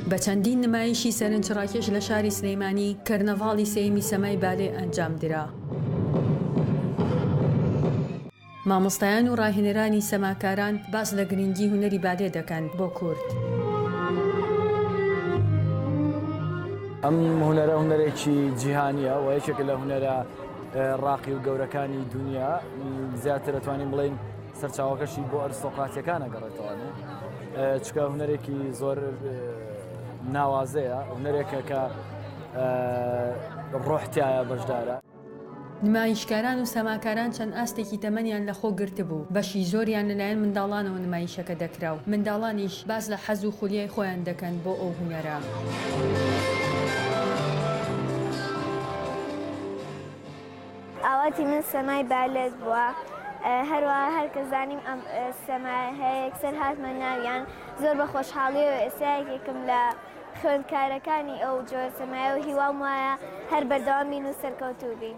بە چەندین نمایشی سەرنجڕاکێش لە شاری سلێمانی کەرنەڤاڵی سێیەمی سەمای بالێ ئەنجامدرا. مامۆستایان و ڕاهێنەرانی سەماکاران باس لە گرنگی هونەری بالێ دەکەن بۆ کورد. ئەم هونەرە هونەرێکی جیهانییە و یەکێکە لە هونەرە ڕاقی و گەورەکانی دونیا، زیاتر ئەتوانین بڵێین سەرچاوەکەشی بۆ ئەرستۆقراتیەکان ئەگەڕێتەوە، چونکە هونەرێکی زۆر ناوازەیە، هونەرێکە کە ڕۆح تیایا بەشدارە. نمایشکاران و سەماکاران چەند ئاستێکی تەمەنیان لەخۆ گرتبوو، بەشی زۆریان لەلایەن منداڵانەوە نمایشەکە دەکرا و منداڵانیش باس لە حەز و خولیای خۆیان دەکەن بۆ ئەو هونەرە. ئاواتی من سەمای بالێت بووە، هەروەها هەر کە زانیم ئەم سەمایە هەیە یەکسەر هاتمە ناویان، زۆر بە خۆشحاڵیەوە ئێستا یەکێکم لە خوێندکارەکانی ئەو جۆرە سەمایە و هیوام وایە هەر بەردەوام بین و سەرکەوتوو بین.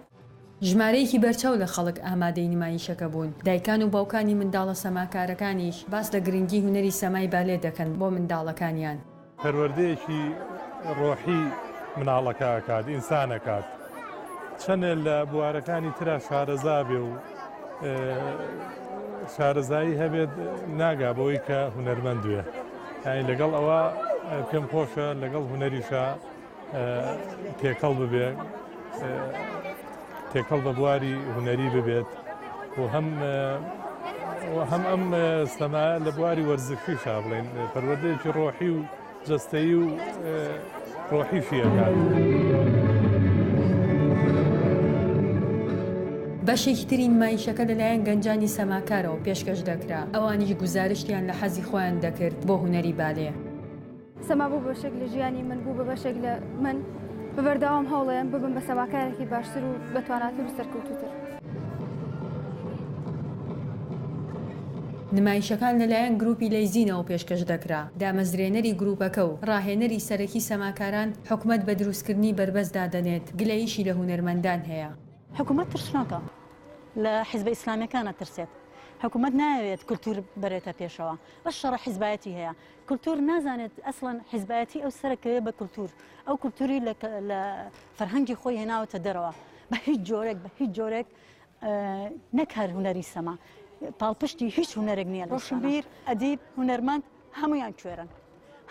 ژمارەیەکی بەرچاو لە خەڵک ئامادەی نمایشەکە بوون، دایکان و باوکانی منداڵە سەماکارەکانیش باس لە گرنگی هونەری سەمای بالێ دەکەن بۆ منداڵەکانیان. پەروەردەیەکی ڕۆحی مناڵەکە ئەکات، ئینسان ئەکات، چەنێ لە بوارەکانی ترا شارەزا بێ و شارەزایی هەبێت ناگا بەوەی کە هونەرمەند بێ. یانی لەگەڵ ئەوە پێم خۆشە لەگەڵ هونەریشا تێکەڵ ببێ تێکەڵ بە بواری هونەری ببێت و هەم هەم ئەم سەمایە لە بواری وەرزشیشا بڵێن پەروەردەیەکی ڕۆحی و جەستەیی و ڕۆحیشی ئەکات. بەشێکی تری نمایشەکە لەلایەن گەنجانی سەماکارەوە پێشکەش دەکرا، ئەوانیش گوزارشتیان لە حەزی خۆیان دەکرد بۆ هونەری بالێ. سەما بوو بە بەشێک لە ژیانی من، بوو بە بەشێک لە من، بە بەردەوام هەوڵەیەم ببم بە سەماکارێکی باشتر و بەتواناتر و سەرکەوتووتر. نمایشەکان لەلایەن گروپی لەیزینەوە پێشکەش دەکرا، دامەزرێنەری گروپەکە و ڕاهێنەری سەرەکی سەماکاران حکومەت بە دروستکردنی بەربەست دادەنێت، گلەییشی لە هونەرمەندان هەیە. حکومەت ترسنۆکە، لە حیزبە ئیسلامیەکان ئەترسێت، حکومەت نایەوێت کولتور بەرێتە پێشەوە، بەس شەڕە حیزبایەتی هەیە، کولتور نازانێت ئەسڵەن حیزبایەتی ئەو سەرەکەوێ بە کولتور، ئەو کولتوری لە فەرهەنگی خۆی هێناوەتە دەرەوە، بە هیچ جۆرێک بە هیچ جۆرێک نەک هەر هونەری سەما پاڵپشتی هیچ هونەرێک نییە لە ڕۆشنبیر ئەدیب هونەرمەند هەمویان کوێرن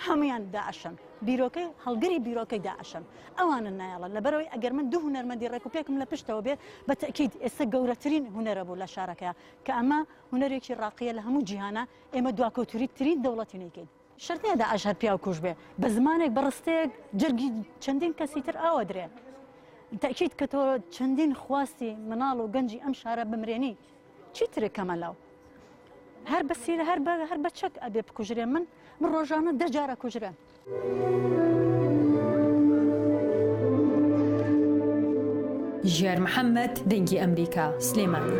هەمویان داعشن بیرۆکەی هەڵگری بیرۆکەی داعشن ئەوانن نایەڵن لەبەرەوەی ئەگەر من دوو هونەرمەندی ڕێک و پێکم لە پشتەوە بێت بە تەکید ئێستا گەورەترین هونەرە بوو لە شارەکە کە ئەمە هونەرێکی ڕاقیە لە هەموو جیهانە ئێمە دواکەوتوریترین دەوڵەتی نیکەین شەرت نیە داعش هەر پیاو کوژ بێ بە زمانێک بە ڕستەیەک جەرگی چەندین کەسی تر ئاوە درێ تەکیید کە تۆ چەندین خواستی مناڵ و گەنجی ئەم شارە بمرێنی چی ترێک کەمە لاو هەر بە سیرە هەر بە هەر بە چەک ئەبێ بکوژرێ من من ڕۆژانە دە جارە کوژرێم. ژیار محەمەد، دەنگی ئەمریکا، سلێمانی.